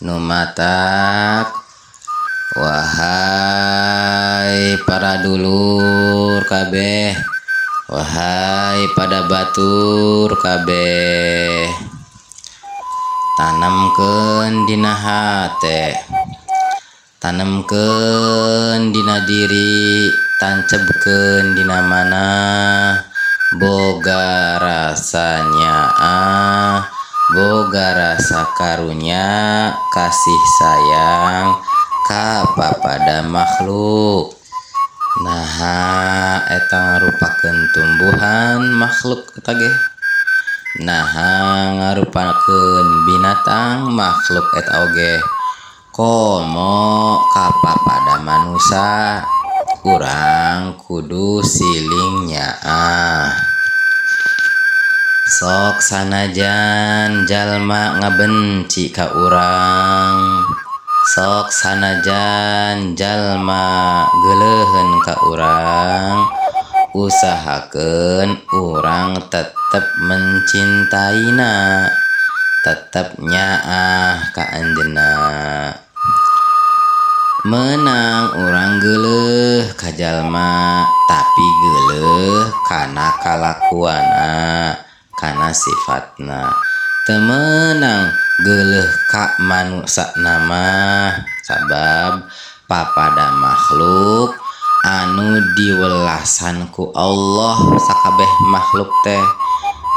Nu matak, wahai para dulur kabeh, wahai pada batur kabeh, tanamkeun dina hate, tanemkeun dina diri, tancebkeun dina manah, boga rasa nyaah, boga rasa karunya, kasih sayang ka papada makhluk. Naha eta ngarupakeun tumbuhan makhluk eta ge, naha ngarupakeun binatang makhluk eta oge, komo ka papada manusia, urang kudu siling nyaah. Sok sanajan jalma ngabenci ka urang, sok sanajan jalma geuleuheun ka urang, usahakeun urang tetep mencintaina, tetep nyaah ka anjeunna. Meunang urang geuleuh ka jalma, tapi geuleuh kana kalakuanna, kana sifatna. Teu meunang geuleuh ka manusana mah, sabab papada makhluk anu diwelasan ku Allah sakabeh makhluk teh.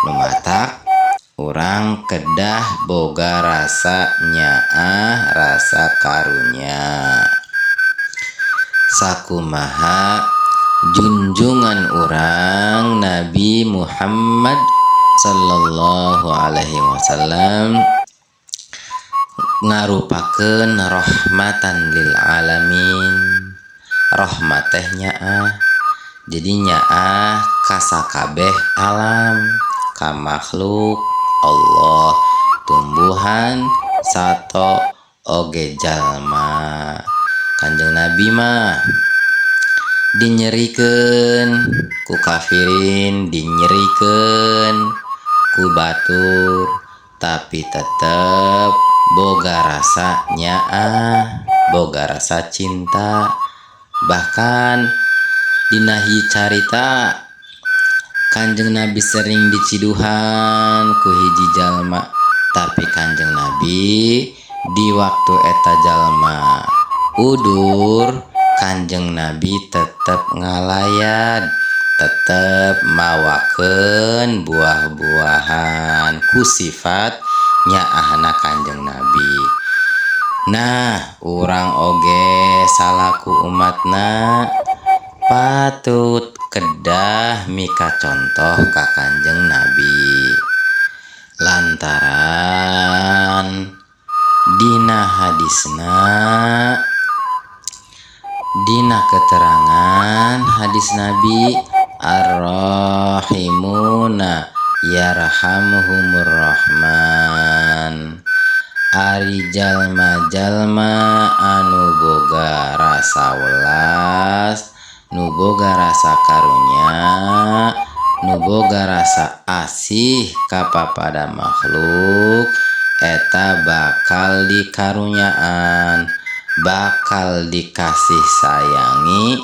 Nu matak urang kedah boga rasa nyaah, rasa karunya. Sakumaha junjungan urang Nabi Muhammad sallallahu alaihi wasallam ngarupakeun rahmatan lil alamin. Rahmat teh nyaah, jadi nyaah ka sakabeh alam, ka makhluk Allah, tumbuhan, sato oge jalma. Kanjeng Nabi mah dinyerikeun ku kafirin, dinyerikeun ku batur, tapi tetep boga rasa nyaah, boga rasa cinta. Bahkan dina hiji carita Kanjeng Nabi sering diciduhan ku hiji jalma, tapi Kanjeng Nabi di waktu eta jalma udur, Kanjeng Nabi tetep ngalayat, tetep mawakeun buah-buahan ku sifat nyaahna Kanjeng Nabi. Nah, urang oge salaku umatna patut kedah mika contoh ka Kanjeng Nabi, lantaran dina hadisna, dina keterangan hadis Nabi, arrahimuna yarhamuhumur rahman. Ari jalma-jalma anu boga rasa welas, nu boga rasa karunya, nu boga rasa asih ka papada makhluk, eta bakal dikarunyaan, bakal dikasih sayangi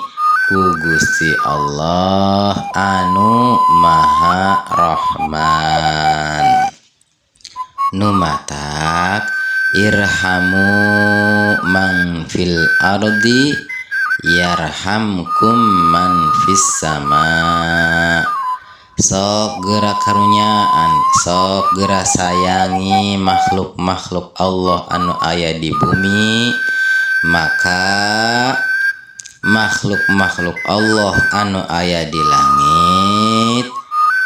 ku Gusti Allah anu Maha Rahman. Nu matak irhamu man fil ardi yarhamkum man fis sama. Sok geura karunyaan, sok geura sayangi makhluk-makhluk Allah anu aya di bumi, maka makhluk-makhluk Allah anu aya di langit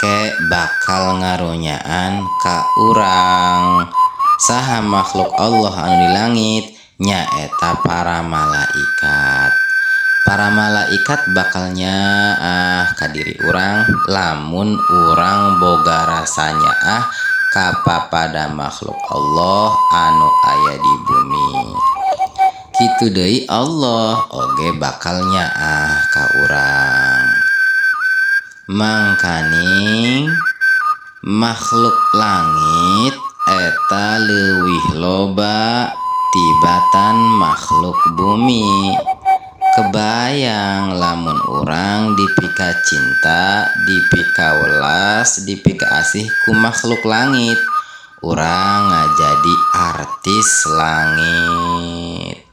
ke bakal ngarunyaan ka urang. Saha makhluk Allah anu di langit? Nyaeta para malaikat. Para malaikat bakal nyaah ka diri urang lamun urang boga rasa nyaah ka papada makhluk Allah anu aya di bumi. Kitu deui Allah oge bakal nyaah ka urang. Mangkaning makhluk langit eta leuwih loba Tibatan makhluk bumi. Kebayang lamun urang dipika cinta, dipika welas, dipika asih ku makhluk langit, urang ngajadi artis langit.